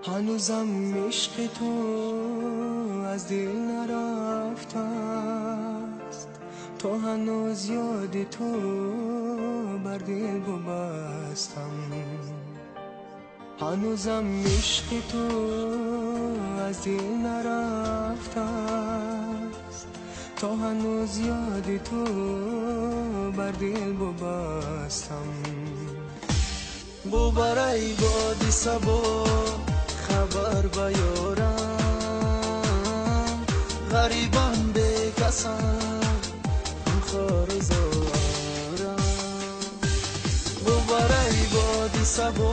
ҳанӯзам ишқи ту аз дил нарафтааст, то ҳанӯз ёди ту бар дил бубастам. Ҳанӯзам ишқи ту аз дил нарафтааст, то ҳанӯз ёди ту бар дил бубастам. Бубарай боди сабо хабар ба ёрам, ғарибам бекасам ҳамхору зорам. Бубарай боди сабо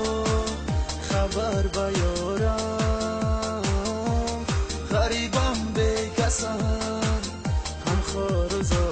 хабар ба ёрам, ғарибам бекасам ҳамхору зорам.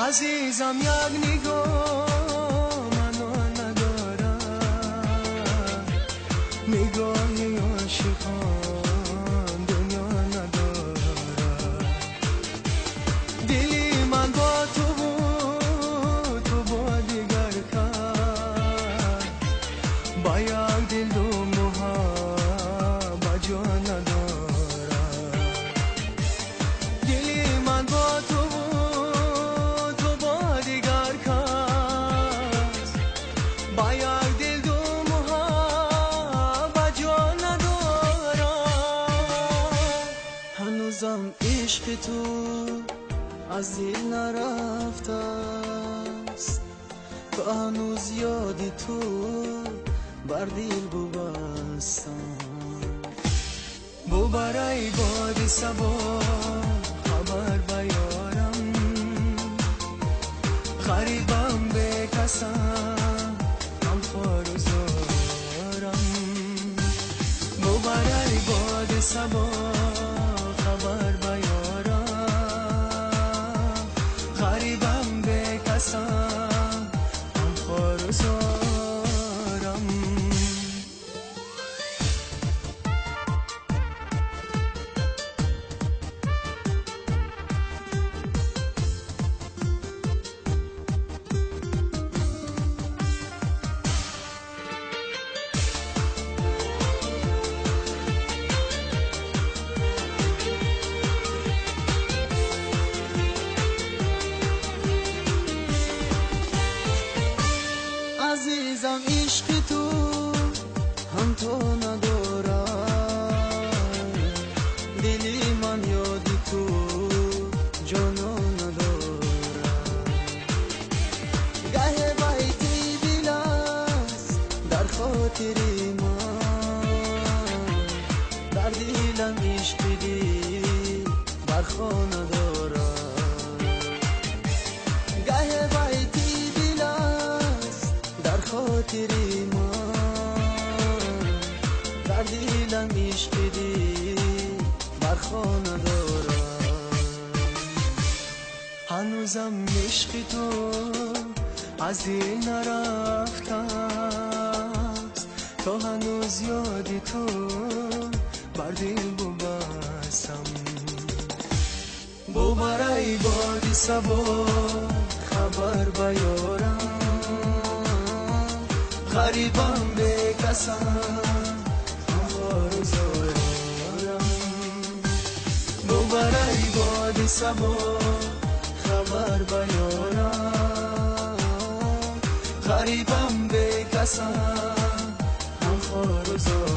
Азизам, як нигоҳ маро надорад, нигоҳи ошиқон дунё надорад. Дили ман бо ту буд, ту бо дигар кас, ба як дил ду муҳаббат ҷо надорад. Дили ман бо ту ба як дил ду муҳаббат ҷо надорад. Ҳанӯзам ишқи ту аз дил нарафтааст, то ҳанӯз ёди ту бар дил бубастам. Бубарай боди сабо хабар ба ёрам, ғарибам бекасам ҳамхору зорам. Бубарай боди сабо хабар ба ёрам, ғарибам бекасам ҳамхору зорам. Азизам, ишқи ту ҳамто надорад, дили ман ёди ту ҷоно надорад. Гаҳе байти дил аст дар хотири ман, дар дилам ишқи дил бар хона дорад. Гаҳе байти дил аст дар хотири ман, дар дилам ишқи дил бар хона дорад. Ҳанӯзам ишқи ту аз дил нарафтааст, то ҳанӯз ёди ту бар дил бубастам. Бубарай боди сабо хабар ба ёрам, ғарибам бекасам ҳамхору зорам. Бубарай боди сабо хабар ба ёрам, ғарибам бекасам ҳамхору зорам.